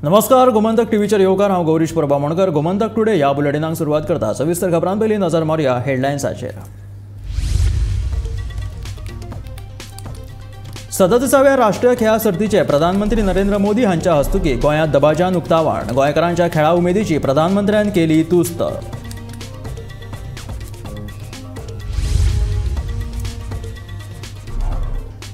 नमस्कार, गोमंतक टीव्हीचेर येवकार. हांव गौरीश परबामणकर. गोमंतक टुडे ह्या बुलेटिनाक सुरवात करता. सविस्तर खबरां पयलीं नजर मारुया हेडलायन्साचेर. 37व्या राष्ट्रीय खेळां सर्तीचे प्रधानमंत्री नरेंद्र मोदी हांच्या हस्तुकीं गोंयांत दबाज्यान उक्तावण. गोंयकारांच्या खेळा उमेदीची प्रधानमंत्र्यान केली तुस्त.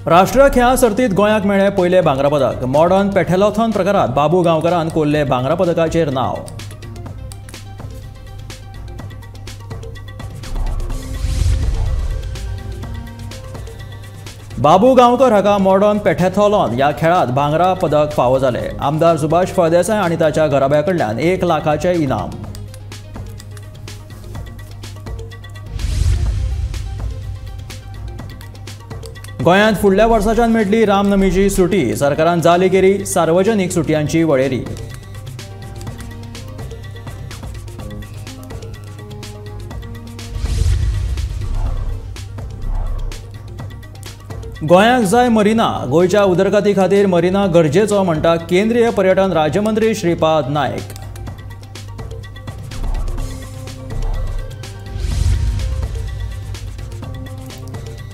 राष्ट्रीय खेळां सर्तीत गोंयाक मेळ्ळें पयलें भांगरा पदक. मॉडर्न पेठेलॉथॉन प्रकारात बाबू गांवकारान कोल्ले भांगरा पदकाचेर नांव. बाबू गांवकर हाका मॉडर्न पेठेथॉलॉन ह्या खेळांत भांगरा पदक फावो जालें. आमदार सुभाष फळदेसाय आनी ताच्या घराब्या कडल्यान 1 लाखाचें इनाम. गोंयांत फुडल्या वर्साच्यान मेळटली रामनमीची सुटी. सरकारान जारी केली सार्वजनीक सुटयांची वळेरी. गोंयाक जाय मरिना. गोंयच्या उदरगती खातीर मरिना गरजेचो म्हणटा केंद्रीय पर्यटन राज्यमंत्री श्रीपाद नायक.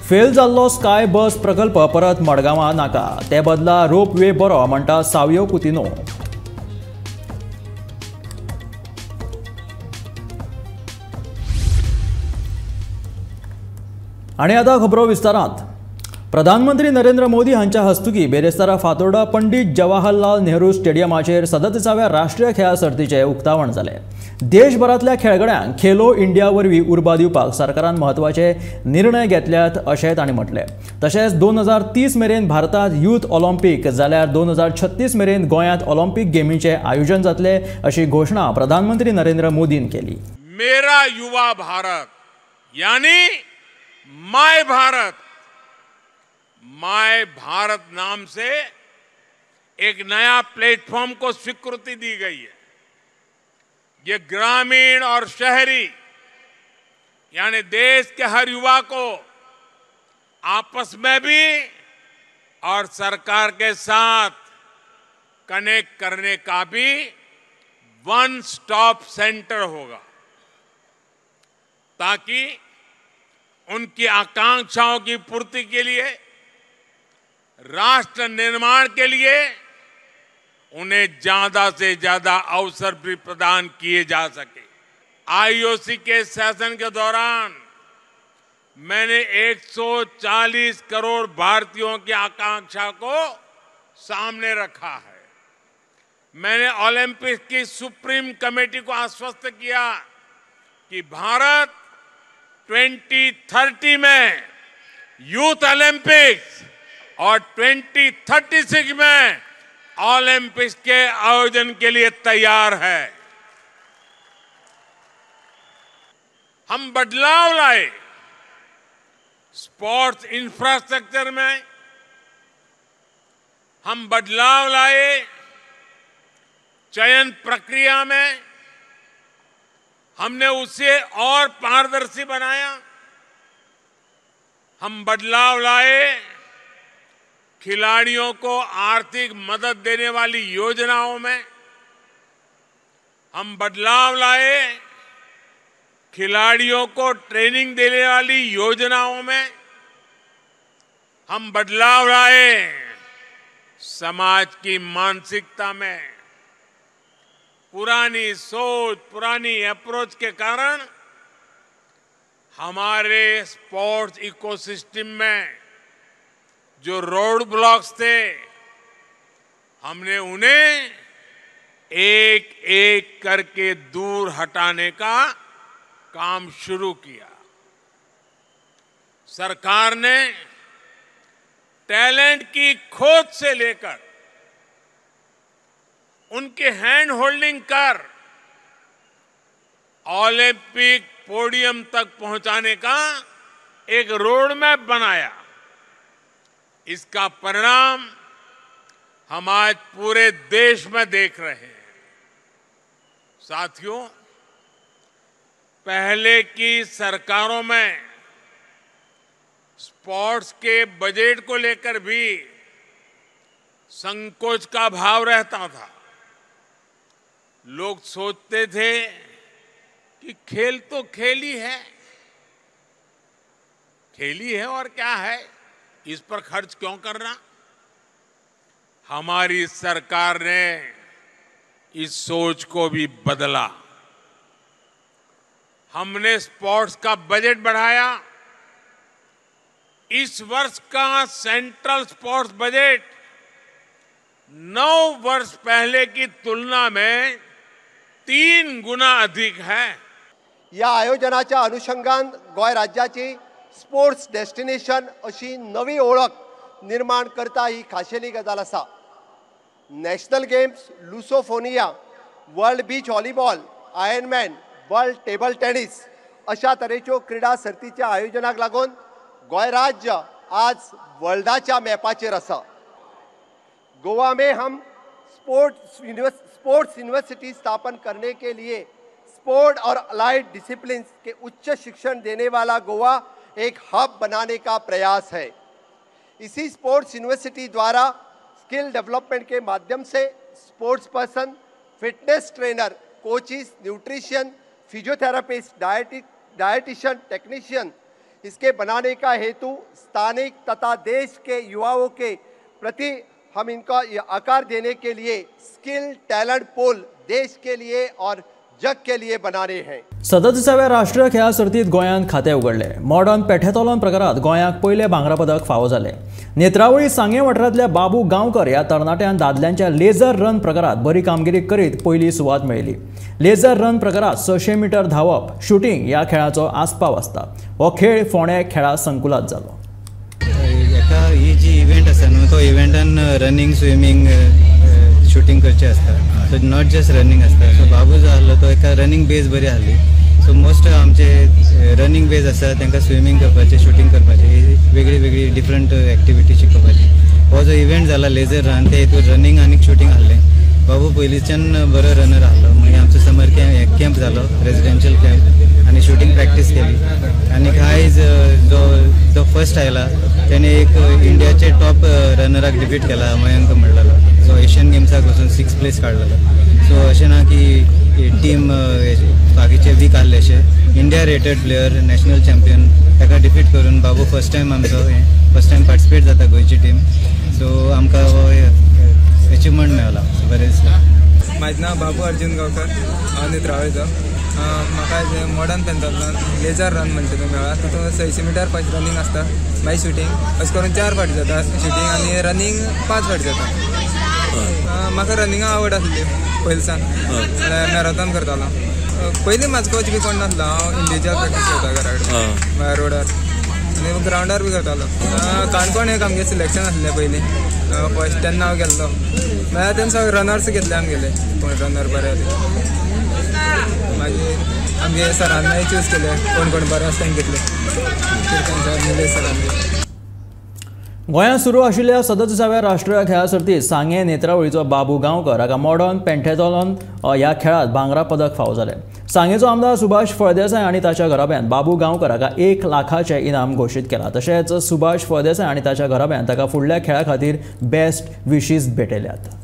फेल जाल्लो स्काय बस प्रकल्प परत मडगांवां नाका, ते बदला रोप वे बरो म्हणटा सावियो कुतिनो. आनी आतां खबरो विस्तारांत. प्रधानमंत्री नरेंद्र मोदी हांच्या हस्तुकीं बेरेस्तारा फातोर्डा पंडीत जवाहरलाल नेहरू स्टेडियमाचेर 37व्या राष्ट्रीय खेळां सर्तीचें उक्तावण जालें. देशभरांतल्या खेळगड्यांक खेलो इंडिया वरवीं उर्बा दिवपाक सरकारान म्हत्वाचे निर्णय घेतल्यात अशें तांणी म्हटलें. तशेंच 2030 मेरेन भारतांत यूथ ऑलिम्पीक जाल्यार 2036 मेरेन गोंयांत ऑलिम्पीक गेमीचें आयोजन जातलें अशी घोशणा प्रधानमंत्री नरेंद्र मोदीन केली. मेरा युवा भारत यानी my Bharat, my Bharat नाम से एक नया प्लेटफॉर्म को स्वीकृति दी गई है. ये ग्रामीण और शहरी यानी देश के हर युवा को आपस में भी और सरकार के साथ कनेक्ट करने का भी वन स्टॉप सेंटर होगा, ताकि उनकी आकांक्षाओं की पूर्ति के लिए, राष्ट्र निर्माण के लिए उन्हें ज्यादा से ज्यादा अवसर भी प्रदान किए जा सके. आईओसी के सेशन के दौरान मैंने 140 करोड़ भारतीयों की आकांक्षा को सामने रखा है. मैंने ओलंपिक्स की सुप्रीम कमेटी को आश्वस्त किया कि भारत 2030 में यूथ ओलंपिक्स और 2036 में ओलंपिक्स के आयोजन के लिए तैयार है. हम बदलाव लाए स्पोर्ट्स इंफ्रास्ट्रक्चर में, हम बदलाव लाए चयन प्रक्रिया में, हमने उसे और पारदर्शी बनाया. हम बदलाव लाए खिलाड़ियों को आर्थिक मदद देने वाली योजनाओं में, हम बदलाव लाए खिलाड़ियों को ट्रेनिंग देने वाली योजनाओं में, हम बदलाव लाए समाज की मानसिकता में. पुरानी सोच, पुरानी अप्रोच के कारण हमारे स्पोर्ट्स इकोसिस्टम में जो रोड ब्लॉक्स थे, हमने उन्हें एक एक करके दूर हटाने का काम शुरू किया. सरकार ने टैलेंट की खोज से लेकर उनके हैंड होल्डिंग कर ओलंपिक पोडियम तक पहुंचाने का एक रोड मैप बनाया. इसका परिणाम हम आज पूरे देश में देख रहे हैं. साथियों, पहले की सरकारों में स्पोर्ट्स के बजट को लेकर भी संकोच का भाव रहता था। लोग सोचते थे कि खेल तो खेल ही है, खेल ही है और क्या है, इस पर खर्च क्यों करना। हमारी सरकार ने इस सोच को भी बदला। हमने स्पोर्ट्स का बजट बढ़ाया। इस वर्ष का सेंट्रल स्पोर्ट्स बजट 9 वर्ष पहले की तुलना में 3 गुना अधिक है। या आयोजनाच्या अनुषंगान गोंय राज्याची स्पोर्ट्स डेस्टिनेशन अशी नवी ओळख निर्माण करता ही खाशेली गजाल आसा। National games, Lusofonia, world beach volleyball, Ironman, world table tennis अशा तरेच्यो क्रिडा सर्तीच्या आयोजनाक लागून गोंय राज्य आज वर्ल्डाच्या मॅपाचेर आसा। गोवा में हम स्पोर्ट्स यूनिवर्सिटी स्थापन करने के लिए स्पोर्ट और अलाइड डिसिप्लिन्स के उच्च शिक्षण देने वाला गोवा एक हब बनाने का प्रयास है। इसी स्पोर्ट्स यूनिवर्सिटी द्वारा स्किल डेवलपमेंट के माध्यम से sports person, fitness trainer, coaches, nutrition, physiotherapist, dietitian, technician इसके बनाने का हेतु स्थानिक तथा देश के युवाओं के प्रति हम इनका आकार देने के लिए स्किल टैलेंट पूल देश के लिए और जग के लिए बना रहे हैं। 37व्या राष्ट्रीय खेळां सर्तीत गोंयान खातें उगडले। मॉडर्न पेठेतोलन प्रकारात गोंयाक पयले भांगरा पदक फावो जालें। नेत्रावळी सांगें वाठारांतल्या बाबू गांवकर ह्या तरणाट्यान दादल्यांच्या लेझर रन प्रकारात बरी कामगिरी करीत पयली सुवात मेळयली। लेझर रन प्रकारात 600 मीटर धांवप, शुटींग ह्या खेळाचो आस्पाव आसता। हो खेळ फोंडें खेळां संकुलात जालो। एका ही जी इव्हेंट आसा न्हू तो इव्हेंटान रनिंग, स्विमींग, शूटिंग करचे आसता। सो not just running आसता। सो बाबू जो आहलो तो एका रनिंग बेज बरी आहली। सो मोस्ट आमचे रनिंग बेज आसा तांकां स्विमींग करपाचें, शूटिंग करपाचें, ही वेगळी वेगळी डिफरंट एक्टिविटी शिकोवपाची। हो जो इव्हेंट जाला लेझर रन ते हितून रनिंग आनी शूटिंग आहलें। बाबू पयलींच्यान बरो रनर आहलो। मागीर आमचो समर कॅम्प जालो, रेजिडेन्शियल कॅम्प, आनी शूटिंग प्रॅक्टीस केली। आनी आयज जो जो फर्स्ट आयला तेणे एक इंडियाचे टॉप रनराक डिफीट केला, मयंक म्हणलेलो। सो एशियन गेम्साक वचून 6th place काडलेलो। सो अशें ना की टीम बाकीचे वीक आहले, अशें India rated player, national champion ताका डिफीट करून बाबू फर्स्ट टायम आमचो फर्स्ट टायम पार्टिसिपेट जाता गोंयची टीम। सो आमकां हो एचिवमेंट मेळला, बरें दिसता। म्हाजें नांव बाबू अर्जुन गांवकर, हांव नेत्रावळीचो। म्हाका जे मॉडर्न पेंथातलॉन लेजर रन म्हणटा तो मेळ्ळा। तितून 600 मीटर फर्स्ट रनिंग आसता, मागीर शूटिंग, अशें करून 4 फावटी जाता शूटिंग आनी रनिंग 5 फावटी जाता। म्हाका रनिंगा आवड आसली पयलीं सावन, मॅरेथॉन करतालो। पयलीं म्हाजो कोच बी कोण नासलो, हांव इंडिविज्युअल प्रॅक्टीस करता घरा कडेन, रोडार आनी ग्रावंडार बी करतालो। काणकोण एक आमगें सिलेक्शन आसलें पयलीं, फर्स्ट तेन्ना हांव गेल्लो। मागीर तेन्ना सगळे रनर्स घेतले आमगेले, कोण रनर बरे आसले। मागीर आमगे सरांनी चूज केले कोण कोण बरे आसा तांकां घेतले, किर्तन सर, निलेश सरांनी। गोंयांत सुरू आशिल्ल्या 37व्या राष्ट्रीय खेळां सर्तीत सांगें नेत्रावळीचो बाबू गांवकर हाका मॉडर्न पेंटेथॉलन ह्या खेळांत भांगरा पदक फावो जालें। सांगेचो आमदार सुभाष फळदेसाय आनी ताच्या घराब्यान बाबू गांवकर हाका 1 लाखाचें इनाम घोशीत केलां। तशेंच सुभाष फळदेसाय आनी ताच्या घराब्यान ताका फुडल्या खेळा खातीर बेस्ट विशीस भेटयल्यात।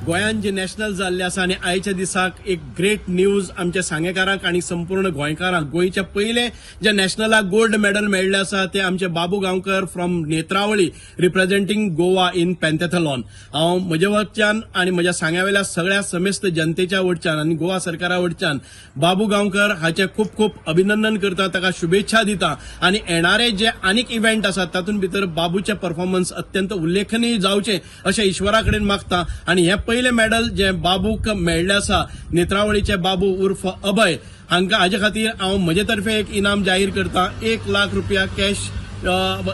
गोंयांत जे नॅशनल जाल्ले आसा आनी आयच्या दिसाक एक ग्रेट न्यूज आमच्या सांगेकारांक आनी संपूर्ण गोंयकारांक, गोंयच्या पयले जे नॅशनलाक गोल्ड मेडल मेळ्ळें आसा ते आमचे Babu Gaonkar from Netravali, representing Goa in pentathlon. हांव म्हज्या वटच्यान आनी म्हज्या सांग्यावेल्या सगळ्या समेस्त जनतेच्या वटच्यान आनी गोवा सरकारा वटच्यान बाबू गांवकर हाचें खूब खूब अभिनंदन करता, ताका शुभेच्छा दिता आनी येणारे जे आनीक इव्हेंट आसात तातूंत भितर बाबूचें परफॉर्मन्स अत्यंत उल्लेखनीय जावचें अशें ईश्वरा कडेन मागता। आनी हें पयलें मेडल जे बाबूक मेळ्ळें आसा, नेत्रावळीचे बाबू उर्फ अभय हांकां, हाजे खातीर हांव म्हजे तर्फे एक इनाम जाहीर करता, 1 लाख रुपया कॅश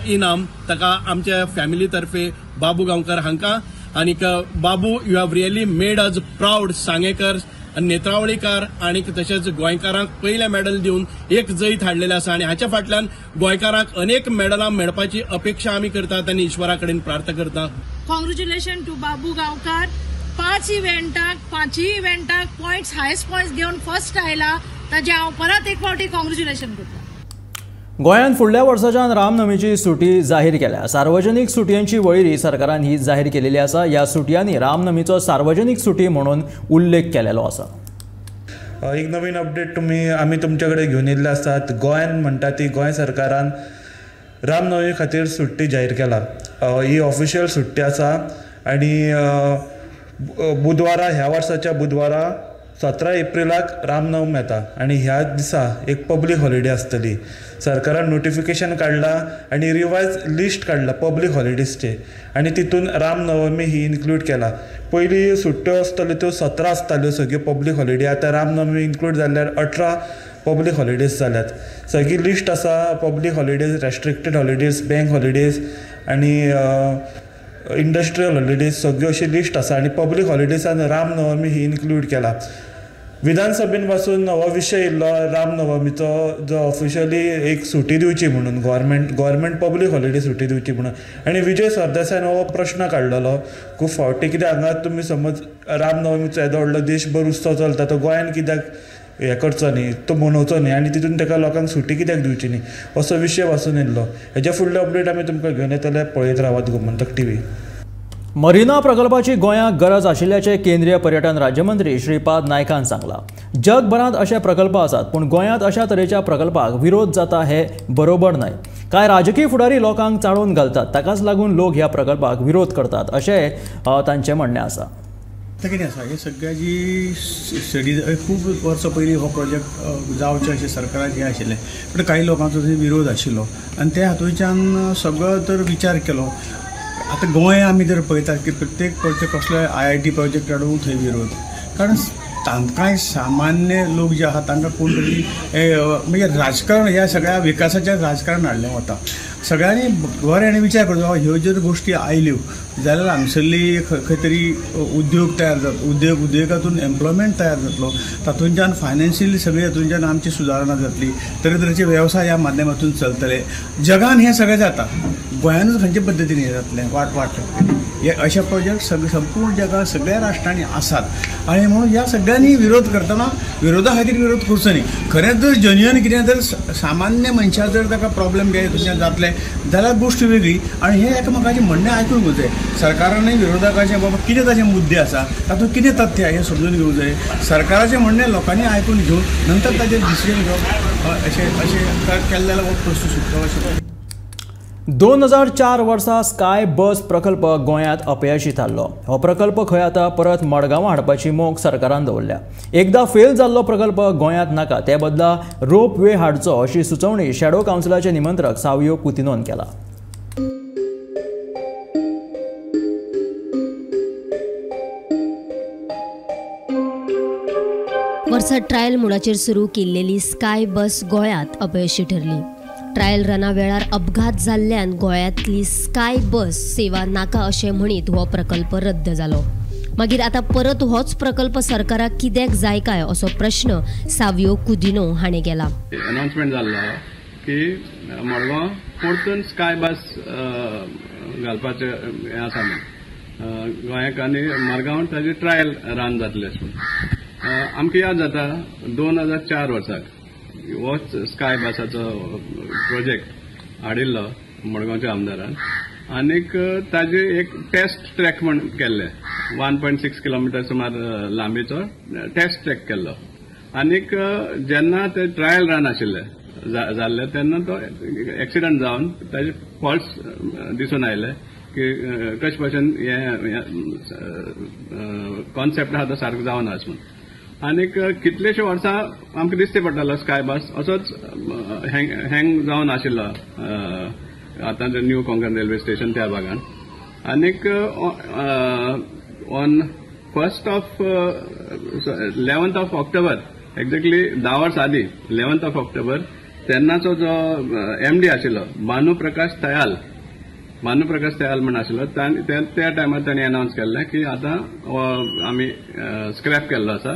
इनाम ताका आमच्या फॅमिली तर्फे बाबू गांवकर हांकां। आनीक Babu, you have really made us proud Sangekar, नेत्रावळीकार आनी तशेंच गोंयकारांक पयलें मेडल दिवन एक जैत हाडलेलें आसा आनी हाच्या फाटल्यान गोंयकारांक अनेक मेडलां मेळपाची अपेक्षा आमी करतात आनी ईश्वरा कडेन प्रार्थना करता। कॉंग्रेच्युलेशन टू बाबू गांवकर। 5 इव्हेंटाक पॉयंट्स, हायस्ट पॉयंट्स घेवन फर्स्ट आयला, ताजें हांव परत एक फावटी कॉंग्रेच्युलेशन करता। गोंयांत फुडल्या वर्साच्यान रामनमीची सुटी जाहीर केल्या। सार्वजनिक सुटयांची वळेरी सरकारान ही जाहीर केलेली आसा। ह्या सुटयांनी रामनमीचो सार्वजनिक सुटी म्हणून उल्लेख केलेलो आसा। एक नवीन अपडेट आमी तुमचे कडेन घेवन येयल्ले आसात. गोंयान म्हणटा ती गोंय सरकारान रामनवमी खातीर सुट्टी जाहीर केला. ही ऑफिशियल सुट्टी आसा आनी बुधवारा, ह्या वर्साच्या बुधवारा 17 एप्रिलाक रामनवमी येता आनी ह्या दिसा एक पब्लीक हॉलिडे आसतली. सरकारान नोटिफिकेशन काडला आनी रिवायज लिस्ट काडला पब्लीक हॉलिडेजचे आनी तितून रामनवमी ही इन्क्लूड केला. पयलीं सुट्ट्यो आसताल्यो त्यो 17 आसताल्यो सगळ्यो पब्लीक हॉलिडे, आतां रामनवमी इन्क्लूड जाल्यार 18 पब्लीक हॉलिडेज जाल्यात. सगळी लिस्ट आसा public holidays, restricted holidays, bank holidays आनी इंडस्ट्रियल हॉलिडेज, सगळ्यो अशी लिस्ट आसा आनी पब्लीक हॉलिडेजान रामनवमी ही इन्क्लूड केला. विधानसभेन पासून हो विशय येयल्लो रामनवमीचो, जो ऑफिशियली एक सुटी दिवची म्हणून गव्हर्मेंट पब्लीक हॉलिडे सुटी दिवची म्हणून, आनी विजय सरदेसायान हो प्रश्न काडलेलो खूब फावटी. कित्याक हांगा तुमी समज रामनवमीचो येदो व्हडलो देशभर उत्सव चलता, तो गोंयान कित्याक हें करचो न्ही, तो मनोवचो न्ही आनी तितून ताका लोकांक सुटी कित्याक दिवची न्ही, असो विशय पासून येयल्लो. हेच्या फुडले अपडेट आमी तुमकां घेवन येतले. पळयत रावात गोमंतक टीव्ही. मरिना प्रकल्पाची गोंयाक गरज आशिल्ल्याचें केंद्रीय पर्यटन राज्यमंत्री श्रीपाद नायकान सांगलां. जगभरांत अशे प्रकल्प आसात, पूण गोंयांत अशा तरेच्या प्रकल्पाक विरोध जाता हे बरोबर न्हय. कांय राजकीय फुडारी लोकांक चाळोवन घालतात, ताकाच लागून लोक ह्या प्रकल्पाक विरोध करतात अशें तांचें म्हणणें आसा. आतां कितें आसा, हे सगळ्या जी स्टडी खूब वर्सां पयलीं हो प्रोजेक्ट जावचें अशें सरकाराक हें आशिल्लें, पूण कांय लोकांचो थंय विरोध आशिल्लो आनी त्या हातूंतल्यान सगळो तर विचार केलो. आतां गोंय आमी जर पळयतात की प्रत्येक प्रोजेक्ट कसलो IIT project हाडून थंय विरोध, कारण तांकांय सामान्य लोक जे आहा तांकां कोण तरी म्हणजे राजकारण ह्या सगळ्या विकासाच्या राजकारण हाडलें वता. सगळ्यांनी बरें आनी विचार करचो, ह्यो जर गोश्टी आयल्यो जाल्यार हांगसरली खंय तरी उद्योग तयार जातलो, उद्योगातून एम्प्लॉयमेंट तयार जातलो, तातूंतल्यान फायनान्शियली सगळी हातूंतल्यान आमची सुदारणा जातली, तरेतरेचे वेवसाय ह्या माध्यमातून चलतले. जगान हें सगळें जाता, गोंयानूच खंयचे पद्दतीन हें जातलें वाट लागतली. हे अशे प्रोजेक्ट सगळे संपूर्ण जगात सगळ्या राष्ट्रांनी आसात आनी म्हणून ह्या सगळ्यांनी विरोध करतना विरोधा खातीर विरोध करचो न्ही. खरेंच जर जेन्युअन कितें जर सामान्य मनशा जर ताका प्रॉब्लेम कितें जातले जाल्यार गोश्ट वेगळी. आनी हे एकामेकाचें म्हणणें आयकून घेवंक जाय. सरकारानूय विरोधकाचें बाबा कितें ताचे मुद्दे आसा, तातूंत कितें तथ्य आसा हें समजून घेवंक जाय. सरकाराचें म्हणणें लोकांनी आयकून घेवन नंतर ताचेर डिसिजन घेवप अशें अशें केलें जाल्यार हो प्रस्न सुट्टलो अशें. 2004 वर्सा स्काय बस प्रकल्प गोंयांत अपयशी थारलो. हो प्रकल्प खंय आतां परत मडगांवां हाडपाची मोख सरकारान दवरल्या. एकदां फेल जाल्लो प्रकल्प गोंयांत नाका, ते बदला रोप वे हाडचो अशी सुचोवणी शॅडो कावन्सिलाचे निमंत्रक सावियो कुतिनोन केला. वर्सा ट्रायल मोडाचेर सुरू केल्लेली स्काय बस गोंयांत अपयशी ठरली. ट्रायल रना वेळार अपघात जाल्ल्यान गोंयांतली स्काय बस सेवा नाका अशें म्हणीत हो प्रकल्प रद्द जालो. मागीर आतां परत होच प्रकल्प सरकाराक कित्याक जाय काय असो प्रश्न सावियो कुदिनो हाणें केला. अनाउन्समेंट जाल्लो की मडगांव परतून स्काय बस घालपाचें हें आसा म्हूण गोंयाक आनी मडगांव ताजी ट्रायल रन जातलें अशें म्हूण. आमकां याद जाता 2004 वर्साक होच स्काय बसाचो प्रोजेक्ट हाडिल्लो मडगांवच्या आमदारान आनीक ताजे एक टेस्ट ट्रॅक म्हण केल्ले 1.6 किलोमिटर सुमार लांबीचो टेस्ट ट्रॅक केल्लो आनीक जेन्ना ते ट्रायल रन आशिल्ले जाल्ले तेन्ना तो एक्सिडंट जावन ताजे फॉल्ट्स दिसून आयले की कशे भशेन हे कॉन्सेप्ट आहा तो सारको जावना अशें म्हूण. आनीक कितलेशे वर्सां आमकां दिसते पडटालो स्काय बस असोच हँग जावन आशिल्लो आतां न्यू कोंकण रेल्वे स्टेशन त्या भागान. आनीक on 11th of October exactly 10 वर्सां आदीं 11th of October तेन्नाचो जो एमडी आशिल्लो भानुप्रकाश तयाल म्हण आशिल्लो त्या टायमार तांणी अनावन्स केल्लें की आतां आमी स्क्रॅप केल्लो आसा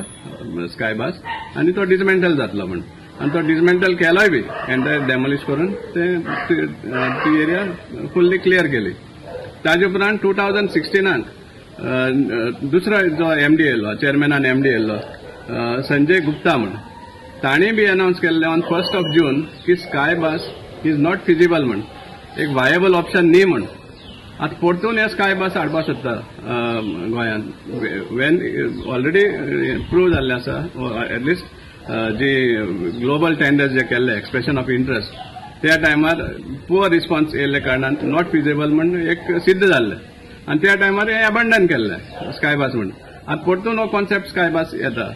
स्काय बस आनी तो डिसमेंटल जातलो म्हण. आनी तो डिसमेंटल केलोय बी एंटायर डेमोलिश करून ती एरिया फुल्ली क्लियर केली. ताजे उपरांत 2016 दुसरो जो एमडी येयलो, चेअरमॅनान एमडी येयलो संजय गुप्ता म्हण, तांणी बी अनावन्स केल्लें ऑन 1st of June की sky bus is not feasible म्हण, एक वायबल ऑप्शन न्ही म्हण. आतां परतून हे स्काय बस हाडपाक सोदता गोंयांत when already prove जाल्लें आसा, एटलिस्ट जी ग्लोबल टेंडर्स जे केल्ले एक्सप्रेशन ऑफ इंट्रस्ट त्या टायमार पुअर रिस्पॉन्स येयल्ल्या कारणान not feasible म्हण एक सिद्ध जाल्लें आनी त्या टायमार हें एबंडन केल्लें स्काय बस म्हण. आतां परतून हो कॉन्सेप्ट स्काय बस येता.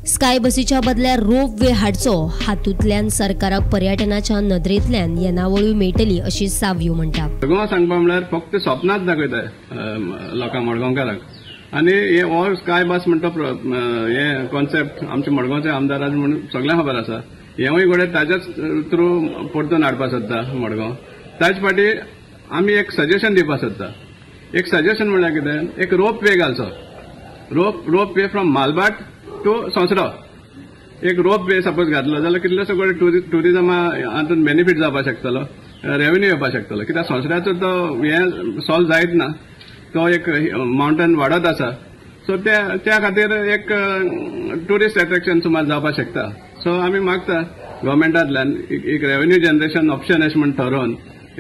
स्काय बसीच्या बदल्यार रोप वे हाडचो, हातूंतल्यान सरकाराक पर्यटनाच्या नदरेंतल्यान येणावळूय मेळटली अशी सावयो म्हणटा. मडगांव सांगपा म्हणल्यार फक्त स्वप्नाच दाखयता लोकांक मडगांवकारांक आनी हे हो स्काय बस म्हणटा हे कॉन्सेप्ट आमच्या मडगांवच्या आमदारान म्हणून सगळ्यांक खबर आसा. हेंवूय घडये ताज्याच थ्रू परतून हाडपाक सोदता मडगांव. ताजे फाटी आमी एक सजेशन दिवपाक सोदता. एक सजेशन म्हणल्यार कितें, एक रोप वे घालचो, rope way from Malbhat to Sonsoddo. एक रोप वे सपोज घातलो जाल्यार कितलेसो कडेन ट्युरिजमा हातून बेनिफीट जावपाक शकतलो, रेवेन्यू येवपाक शकतलो. कित्याक सोंसड्याचो तो हें सॉल्व जायत ना, तो एक मावंटन वाडत आसा. सो त्या खातीर एक ट्युरिस्ट एट्रेक्शन सुमार जावपाक शकता. सो आमी मागता गव्हर्मेंटांतल्यान एक रेवेन्यू जनरेशन ऑप्शन अशें म्हण ठरोवन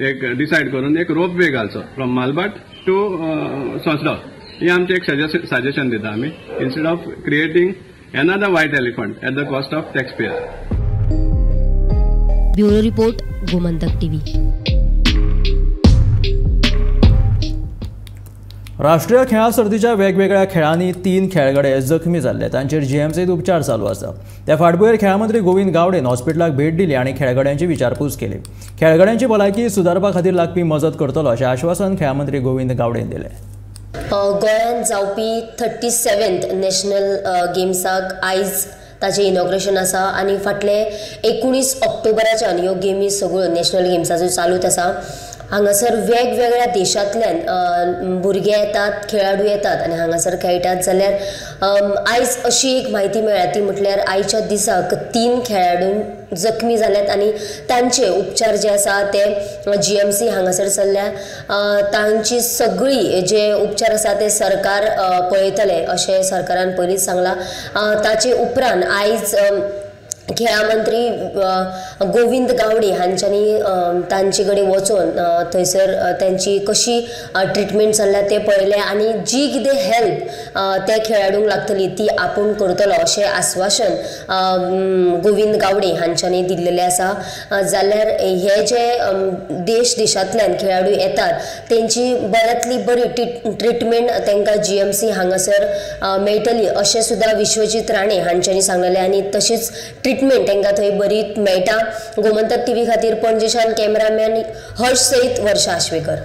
एक डिसायड करून एक रोप वे घालचो फ्रॉम मालभाट टू सोंसडो. हे आमचें एक सजेशन दिता आमी, instead of creating another white elephant at the cost of taxpayer. Bureau report, Gomantak TV. राष्ट्रीय खेळां सर्तीच्या वेगवेगळ्या खेळांनी 3 खेळगडे जखमी जाल्ले, तांचेर जीएमसीत उपचार चालू आसा. त्या फाटभुंयेर खेळां मंत्री गोविंद गावडेन हॉस्पिटलाक भेट दिली आनी खेळगड्यांची विचारपूस केली. खेळगड्यांची भलायकी सुदारपा खातीर लागपी मजत करतलो अशें आश्वासन खेळां मंत्री गोविंद गावडेन दिलें. गोंयांत जावपी 37th national गेम्साक आयज ताचें इनॉग्रेशन आसा आनी फाटले 19 ऑक्टोबराच्यान ह्यो गेमी सगळ्यो नॅशनल गेम्साच्यो चालूच आसा. हांगासर वेगवेगळ्या देशांतल्यान भुरगे येतात, खेळाडू येतात आनी हांगासर खेळटात. जाल्यार आयज अशी एक म्हायती मेळ्ळ्या ती म्हटल्यार आयच्या दिसाक 3 खेळाडू जखमी जाल्यात आनी तांचे उपचार जे आसा ते जीएमसी हांगासर चल्ल्या. तांची सगळी जे उपचार आसा ते सरकार पळयतले अशें सरकारान पयलींच सांगलां. ताचे उपरांत आयज खेळां मंत्री गोविंद गावडे हांच्यांनी तांचे कडेन वचून थंयसर तांची कशी ट्रिटमेंट चल्ल्या तें पळयलें आनी जी कितें हेल्प त्या खेळाडूंक लागतली ती आपूण करतलो अशें आस्वासन गोविंद गावडे हांच्यांनी दिल्लेलें आसा. जाल्यार हे जे देश देशांतल्यान खेळाडू येतात तेंची बऱ्यांतली बरी ट्रिटमेंट तांकां जीएमसी हांगासर मेळटली अशें सुद्दां विश्वजीत राणे हांच्यांनी सांगलेलें आनी तशीच ट्रिटमेंट तांकां थंय बरी मेळटा. गोमंतक टीव्ही खातीर पणजेच्यान कॅमेरामॅन हर्ष सयत वर्षा आश्वेकर.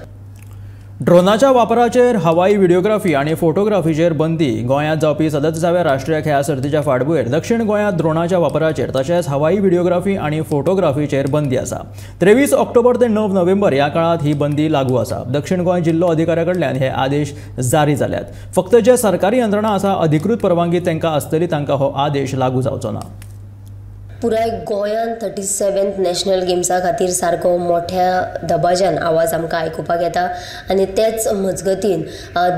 ड्रोनाच्या वापराचेर हवाई व्हिडिओग्राफी आनी फोटोग्राफीचेर बंदी. गोंयांत जावपी 37व्या राष्ट्रीय खेळां सर्तीच्या फाटभुंयेर दक्षिण गोंयांत ड्रोनाच्या वापराचेर तशेंच हवाई व्हिडिओग्राफी आनी फोटोग्राफीचेर बंदी आसा. 23 ऑक्टोबर ते 9 नोव्हेंबर ह्या काळांत ही बंदी लागू आसा. दक्षिण गोंय जिल्लो अधिकाऱ्या कडल्यान हे आदेश जारी जाल्यात. फक्त जे सरकारी यंत्रणा आसा अधिकृत परवानगी तांकां आसतली तांकां हो आदेश लागू जावचो ना. पुराय गोंयांत 37th national गेम्सा खातीर सारको मोठ्या दबाज्यान आवाज आमकां आयकुपाक येता आनी तेच मजगतीन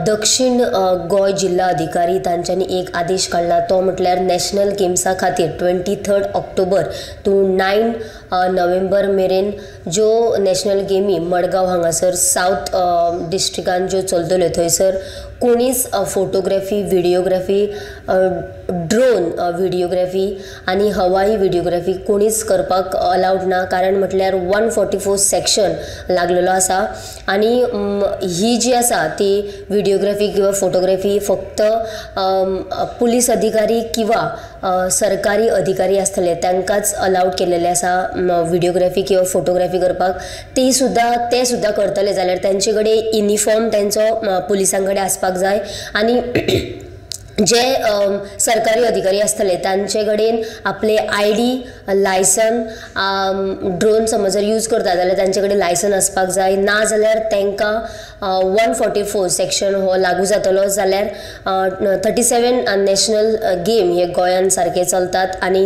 दक्षिण गोंय जिल्ला अधिकारी तांच्यांनी एक आदेश काडला तो म्हटल्यार नॅशनल गेम्सा खातीर 23 ऑक्टोबर टू 9 नोव्हेंबर मेरेन ज्यो नॅशनल गेमी मडगांव हांगासर सावथ डिस्ट्रिक्टान ज्यो चलतल्यो थंयसर कोणीच फोटोग्राफी, व्हिडिओग्राफी, ड्रोन व्हिडिओग्राफी आनी हवाई व्हिडिओग्राफी कोणीच करपाक अलावड ना. कारण म्हटल्यार 144 सेक्शन लागलेलो आसा आनी ही जी आसा ती व्हिडिओग्राफी किंवा फोटोग्राफी फक्त पुलीस अधिकारी किंवा सरकारी अधिकारी आसतले तांकांच अलावड केलेले आसा व्हिडिओग्राफी किंवा फोटोग्राफी करपाक. ती सुद्दां ते सुद्दां करतले जाल्यार तांचे कडेन युनिफॉर्म तांचो पुलिसां कडेन आसपाक जाय आनी जे सरकारी अधिकारी आसतले तांचे कडेन आपले आयडी, लायसन, ड्रोन समज जर यूज करता जाल्यार तांचे कडेन लायसन आसपाक जाय. ना जाल्यार तांकां 144 सेक्शन हो लागू जातलो. जाल्यार 37 नॅशनल गेम हे गोंयांत सारके चलतात आनी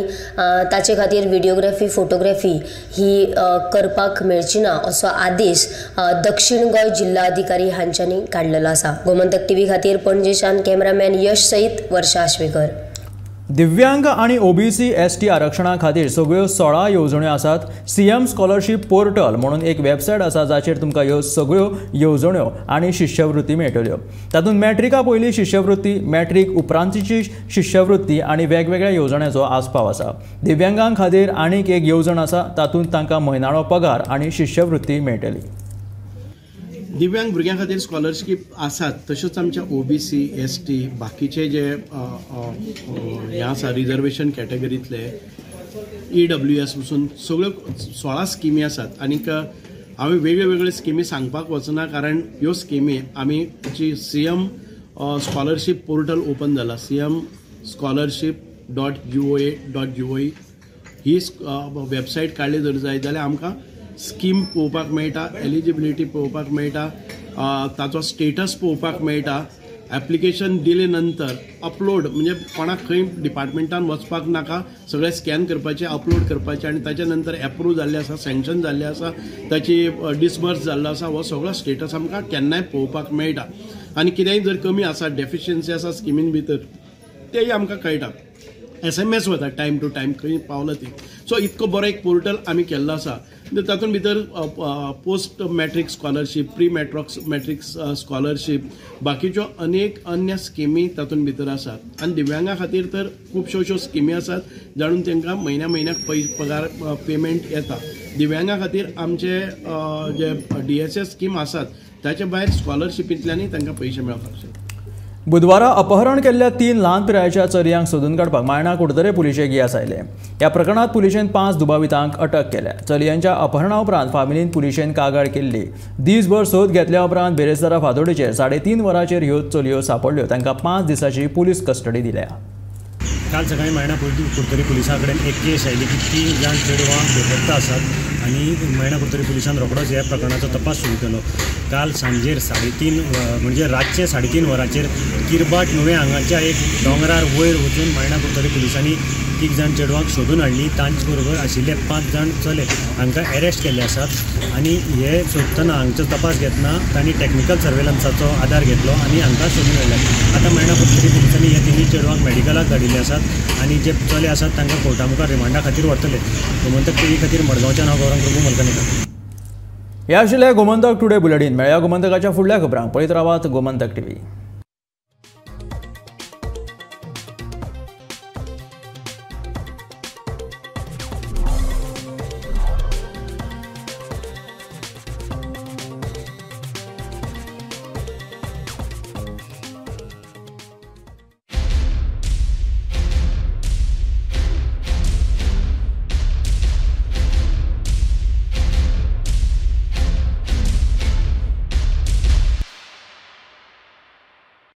ताचे खातीर व्हिडिओग्राफी, फोटोग्राफी ही करपाक मेळची ना असो आदेश दक्षिण गोंय जिल्ला अधिकारी हांच्यांनी काडलेलो आसा. गोमंतक टीव्ही खातीर पणजेच्यान कॅमेरामॅन यश सयत वर्षा आश्वेकर. दिव्यांग आनी ओबीसी एसटी आरक्षणा खातीर सगळ्यो 16 येवजण्यो आसात। सीएम स्कॉलरशीप पोर्टल म्हणून एक वेबसायट आसा जाचेर तुमकां ह्यो सगळ्यो येवजण्यो आनी शिश्यवृत्ती मेळटल्यो। तातूंत मॅट्रिका पयली शिश्यवृत्ती, मॅट्रीक उपरांतची शिश्यवृत्ती आनी वेगवेगळ्या येवजण्यांचो आस्पाव आसा। दिव्यांगां खातीर आनीक एक येवजण आसा, तातूंत तांकां म्हयनाळो पगार आनी शिश्यवृत्ती मेळटली। दिव्यांग भुरग्यां खातीर स्कॉलरशीप आसात, तश्योच आमच्या ओबीसी एसटी बाकीचे जे हे आसा रिजर्वेशन कॅटेगरींतले ईडब्ल्यूएस पसून सगळ्यो 16 स्किमी आसात। आनीक हांवें वेगळे वेगळे स्किमी सांगपाक वचना, कारण ह्यो स्किमी आमी जी सीएम स्कॉलरशीप पोर्टल ओपन जाला, CM scholarship dot GOA dot GOE ही वेबसायट काडली जर जाय जाल्यार आमकां स्कीम पळोवपाक मेळटा, एलिजिबिलिटी पळोवपाक मेळटा, ताचो स्टेटस पळोवपाक मेळटा। एप्लिकेशन दिले नंतर अपलोड म्हणजे कोणाक खंय डिपार्टमेंटान वचपाक नाका, सगळें स्कॅन करपाचें, अपलोड करपाचें आनी ताच्या नंतर एप्रूव जाल्लें आसा, सँक्शन जाल्लें आसा, ताची डिसबर्स जाल्लो आसा, हो सगळो स्टेटस आमकां केन्नाय पळोवपाक मेळटा। आनी कितेंय जर कमी आसा, डेफिशियन्सी आसा स्किमीन भितर, तेय आमकां कळटा। SMS वता टायम टू टायम खंय पावला ती। सो इतको बरो एक पोर्टल आमी केल्लो आसा। तातूंत भितर post matric scholarship, pre matric scholarship, बाकीच्यो अनेक अन्य स्किमी तातूंत भितर आसात। आनी दिव्यांगा खातीर तर खुबश्यो अश्यो स्किमी आसात जाणून तांकां म्हयन्या म्हयन्याक पगार पेमेंट येता। दिव्यांगा खातीर आमचे जे DSS scheme आसात ताचे भायर स्कॉलरशिपींतल्यानूय तांकां पयशे मेळपाक शकता। बुधवारा अपहरण केल्ल्या 3 ल्हान पिरायेच्या चलयांक सोदून काडपाक मायणा कुडतरे पुलिशेक येस आयलें। ह्या प्रकरणांत पुलिशेन 5 दुबावितांक अटक केल्या। चलयांच्या अपहरणा उपरांत फामिलीन पुलिशेन कागाळ केल्ली। दीसभर सोद घेतल्या उपरांत बेरेस्तारा फातोडेचेर 3:30 वरांचेर ह्यो चलयो सांपडल्यो। तांकां 5 दिसांची पुलीस कस्टडी दिल्या। काल सकाळी मायणा कुडतरी पुलिसां कडेन एक केस आयली की 3 जाण चेडवां बेपत्ता आसात आनी मायणा कुडतरी पुलिसान रोखडोच ह्या प्रकरणाचो तपास सुरू केलो। काल सांजेर 3:30 म्हणजे रातचे 3:30 वरांचेर किरबाट नुवें हांगाच्या एक दोंगरार वयर वचून मायणा कुडतरी पुलिसांनी 3 जाण चेडवांक सोदून हाडली। तांचे बरोबर आशिल्ले 5 जाण चले हांकां एरेस्ट केल्ले आसात आनी हे सोदतना हांगचो तपास घेतना तांणी टॅक्निकल सर्वेलन्साचो आदार घेतलो आनी हांकां सोदून हाडले। आतां मायणा कुडतरी पुलिसांनी हे 3 चेडवांक मेडिकलाक धाडिल्ले आसात आनी जे चले आसात तांकां कोर्टा मुखार रिमांडा खातीर व्हरतले। गोमंतक टीव्ही खातीर मडगांवच्यान हांव गौरंग प्रभू मलकनेकर। हे आशिल्लें गोमंतक टुडे बुलेटीन। मेळया गोमंतकाच्या फुडल्या खबरांक। पळयत रावात गोमंतक टीव्ही।